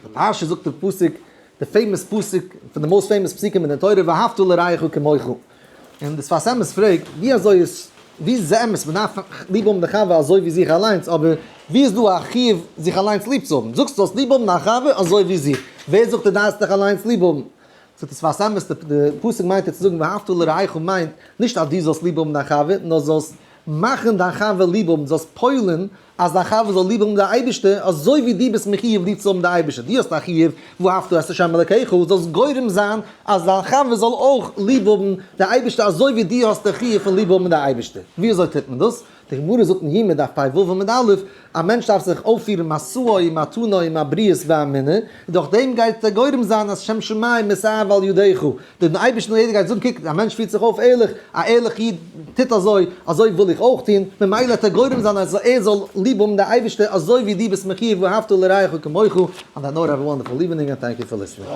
די פרשה זאגט די פסוק, די famous פסוק, פון די most famous פסוקים אין די תורה, ואהבת לרעך כמוך. און די שפת אמת פרעגט, ווי אזוי איז, ווי איז אמת, מען דארף ליב האבן די חבר אזוי ווי זיך אליינס, אבער ווי איז דא א חיוב זיך אליינס ליב צו האבן? זאגסט זאלסט ליב האבן דיין חבר אזוי ווי זיך, ווער זאגט דו דארפסט דיך אליינס ליב האבן? זאגט די שפת אמת, די פסוק מיינט צו זאגן ואהבת לרעך מיינט נישט אז דו זאלסט ליב האבן דיין חבר, נאר זאלסט מאכן דיין חבר ליב האבן, זאלסט פועל'ן אז דיין חבר זאל ליב האבן די אייבערשטער אזוי ווי דו ביסט מחיוב ליב צו האבן די אייבערשטער, דו האסט א חיוב ואהבת את ה' אלקיך, זאלסט גורם זיין אז דיין חבר זאל אויך ליב האבן די אייבערשטער אזוי ווי דו האסט די חיוב פון ליב האבן די אייבערשטער. ווי אזוי טוט מען דאס? די גמרא זאגט אין יומא דף פ ו עמוד א', א מענטש דארף זיך אויפפירן משאו ומתנו עם הבריות והמינה, און דורך דעם גייט ער גורם זיין אז שם שמים מתאהב על ידך, דעם אייבערשטן און יעדער גייט זאגן קוק א מענטש פירט זיך אויף ערליך, א ערליך איד טוט אזוי, אזוי וויל איך אויך טון, ממילא וועט ער גורם זיין אז ער זאל ליב האבן די אייבערשטער אזוי ווי דו ביסט מחיוב ואהבת לרעך כמוך, on that note have a wonderful evening and thank you for listening.